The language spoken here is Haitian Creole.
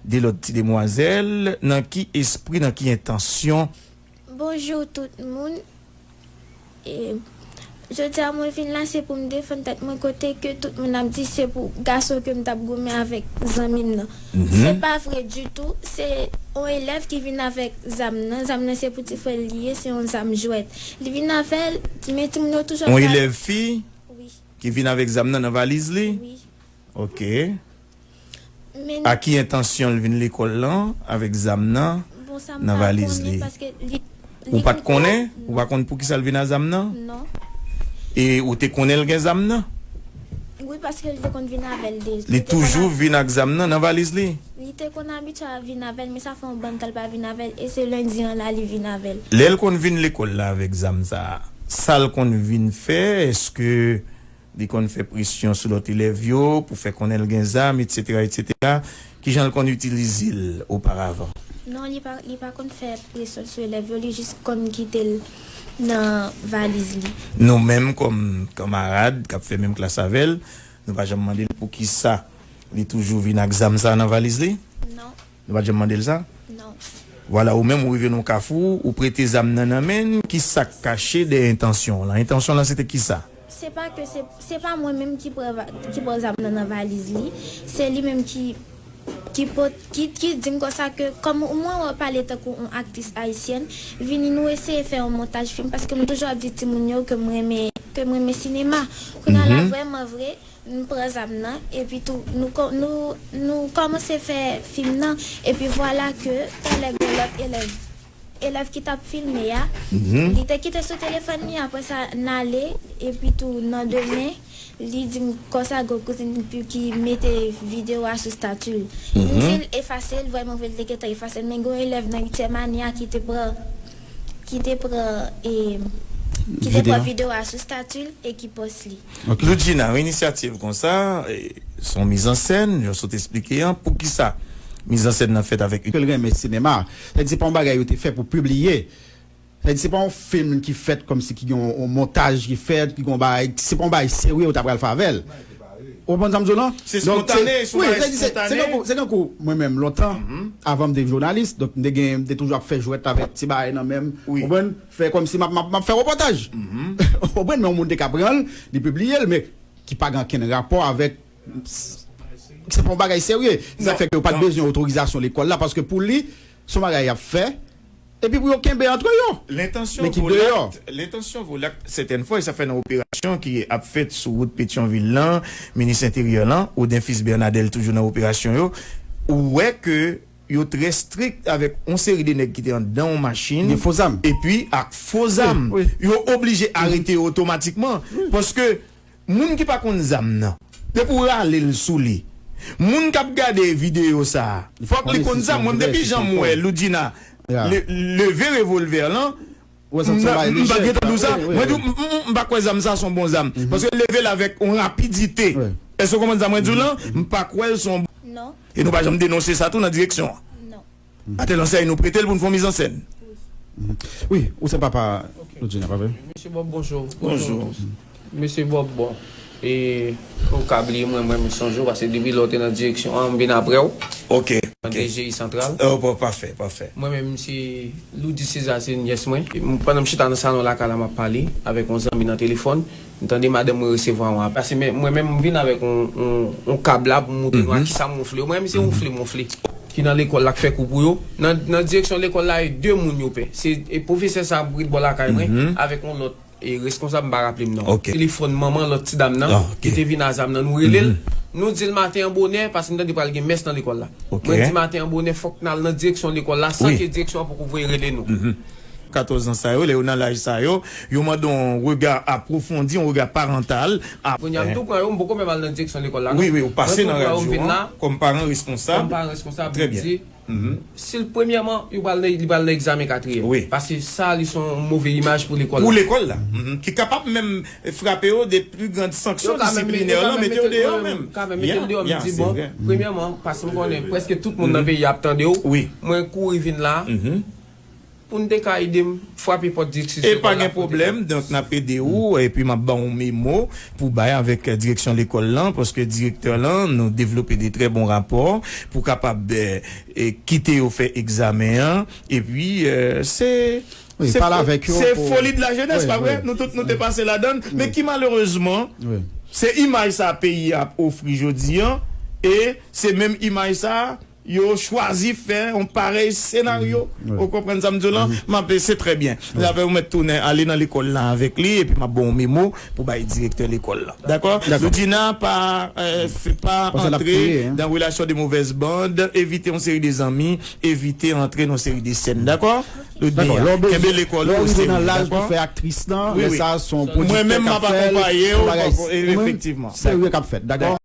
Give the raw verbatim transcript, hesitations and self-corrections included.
de lòt ti demwazèl, nan ki espri, nan ki entansyon? Bonjou tout moun. E, jodi a mwen vin la se pou m defann tèt mwen kote ke tout moun ap di se pou gason ke m t ap goumen avèk zanmi m nan. Se pa vre ditou, se yon elèv ki vin avèk zam nan. Zam nan se pou ti frè l li ye, se yon zam jwèt. Li vin avè l, men timoun yo toujou ap Yon elèv fi Wi, ki vin avèk zam nan nan valiz li? wi. Ok. Men A ki entansyon l vin lekòl lan avèk zam nan bon sa m nan pa valiz konnen li? Paske li Ou pa t konnen? Ou pa konn pou ki sa l vin a zam nan? Non. E ou te konnen l gen zam nan? Wi, paske li te konn vin avè l deja. Li toujou vin ak zam nan nan valiz li? Li te konn abitye a vin avè l, men sa fè yon bann tan l pa vin avè l, e se lendi an la li vin avè l. Lè l konn vin lekòl la avèk zam sa, sa l konn vin fè, èske li konn fè presyon sou lòt elèv yo pou fè konnen l gen zam, etsetera, etsetera? Kijan l konn itilize l oparavan? Non, li pa, li pa konn fè presyon sou elèv yo, li jis konn kite l nan valiz li. Nou menm kòm kanmarad k ap fè menm klas avè l, nou pa janm mande l poukisa li toujou vin ak zam sa nan valiz li? Non, Nou pa t janm mande l sa? Non. Vwala, ou menm ou rive nan yon kafou, ou prete zam nan nan men l, ki sa k kache dèyè entansyon w lan? Entansyon w lan se te kisa? Se pa ke se se pa mwen menm ki pran va- ki pran zam nan nan valiz li, se li menm ki ki pot ki ki di m konsa ke kòm mwen wè pale tankou yon aktris ayisyèn, vini nou eseye fè yon montaj fim paske m toujou ap di timoun yo ke m renmen ke m renmen sinema. Kounye a la vrèman vre, m pran zam nan epi tou nou ko- nou nou kòmanse fè fim nan epi vwala ke talè gen lòt elèv elèv ki t ap filme a, li te kite sou telefòn li, apre sa n ale, epi tou nan demen, li di m konsa gen yon kouzin pou ki mete videyo a sou stati l. M di l efase l, vrèman vre l te gentan efase l, men gen yon elèv nan uityèm ane a ki te pran ki te pran e, ki te pran videyo a sou stati l e ki pòs li. Loudjina, yon inisyativ konsa, e, se yon mizansèn, jan w sot esplike an, poukisa mizansèn nan fèt avèk ke l renmen sinema. Sa di se pa yon bagay yo te fè pou pibliye. Sa di se pa yon fim ki fèt kòmsi ki gen yon, yon montaj ki fèt, ki gen yon bagay, se pa yon bagay serye yo ta pral fè avè l. Ou konprann sa m di w lan? Se spontane, se yon bagay spontane. Se tankou mwen menm, lontan, avan m te jounalis, donk m te gen, m te toujou ap fè jwèt avèk ti bagay nan men m. Ou konprann? Fè kòmsi m ap, m ap, m ap fè repòtaj. Ou konprann? Men yon moun te ka pran l, li pibliye l, men ki pa gen okenn rapò avèk se pa yon bagay serye. Sa fè ke yo pa t bezwen otorizasyon lekòl la, paske pou li, se yon bagay y ap fè, epi pou yo kenbe antre yo. Men ki deyò. Lentansyon volat, sètèn fwa, e sa fè nan operasyon ki ap fèt sou wout Petyonvil lan, minis enteryè lan, Audenfils Bernadel toujou nan operasyon yo, ou wè ke yo trè strik avèk yon seri de nèg ki te anndan yon machin. Gen fo zam. Epi ak fo zam. Yo oblije arete yo otomatikman. Paske moun ki pa konn zam nan, depi w rale l sou li, moun k ap gade videyo sa a, fòk li konn zam. Mwen, depi jan m wè Loudjina leve revolvè lan, m pa gentan di w sa. Mwen di w, m pa kwè zam sa se yon bon zam. Paske l leve l avèk yon rapidite. Èske w konprann sa mwen di w lan? M pa kwè l se yon bon. E nou pa janm denonse sa tou nan direksyon an. Atè l yon seri nou prete l pou n fè yon mizansèn. Wi, ou se papa Loudjina, pa vre? Mesye Bob, bonjou. Bonjou. Mesye Bob, bon. E ou ka bliye mwen, mwen, m sonje w, paske depi lè w te nan direksyon an, m vin apre w. Ok. Nan D G I Santral. Oh, pafè, pafè. Mwen menm, se Loudy César, se nyès mwen. Pandan m chita nan salon lakay la, m ap pale avèk yon zanmi nan telefòn, m tande madanm mwen resevwa yon apèl. Paske mwen menm, m vin avèk yon, yon, yon kab la pou m montre nou a kisa m wonfle. Mwen menm, se wonfle m wonfle. Ki nan lekòl la k fè kou pou yo. Nan, nan direksyon lekòl la, e de moun yo pè. Se e pwofesè sa ap ret bò lakay mwen, avèk yon lòt e, reskonsab, m pa raple m non. Telefòn manman lòt ti dam nan, ki te vin a zam nan, nou rele l. Nou di l maten an bonè, paske m tande pral gen mès nan lekòl la. Mwen di maten an bonè, fòk n al nan direksyon lekòl la, san ke direksyon an poko voye rele nou. Katòz an sa yo, lè yo nan laj sa yo, yo mande yon rega apwofondi, yon rega parantal. Kounye a, m tou pran yo, m poko menm al nan direksyon lekòl la non. Wi, wi, ou pase nan radyo an, kòm paran responsab. Kòm paran responsab, m di, si l premyèman, li pral nan, li pral nan egzamen katriyèm. Paske sa, li se yon move imaj pou lekòl la. Pou lekòl la. Ki kapab menm frape yo de pli grand sanksyon disiplinè lan, mete yo deyò menm. Yo ka menm mete l deyò, m di, bon, premyèman, paske m konnen prèske tout moun nan peyi a ap tande w, mwen kouri vin la. Pou n te ka ede m frape pòt direksyon. E pa gen pwoblèm, donk n ap ede ou, epi m ap ba w yon memo pou bay avèk, eh, direksyon lekòl lan, paske direktè lan, nou devlope de trè bon rapò pou kapab, eh, eh, kite yo fè egzamen an, epi, eh, se, se foli de la jeunesse, pa vre? Nou tout, nou te pase ladan, men ki malerezman, se imaj sa peyi a ap ofri jodi an, e se menm imaj sa, yo chwazi fè yon parèy senaryo. Ou konprann sa m di w lan? M ap, se trè byen. Apre ou mèt tounen ale nan lekòl la avèk li, epi m ap ba w yon memo pou bay direktè lekòl la. Dakò? Loudjina, pa, eh, f-, pa antre nan relasyon de mauvaise bande, evite yon seri de zanmi, evite antre nan yon seri de sèn. Dakò? Loudjina, kenbe lekòl ou, nan laj pou fè aktris lan, lè sa se yon pwodiktè k ap fè l, se yon bagay serye k ap fèt. Dakò?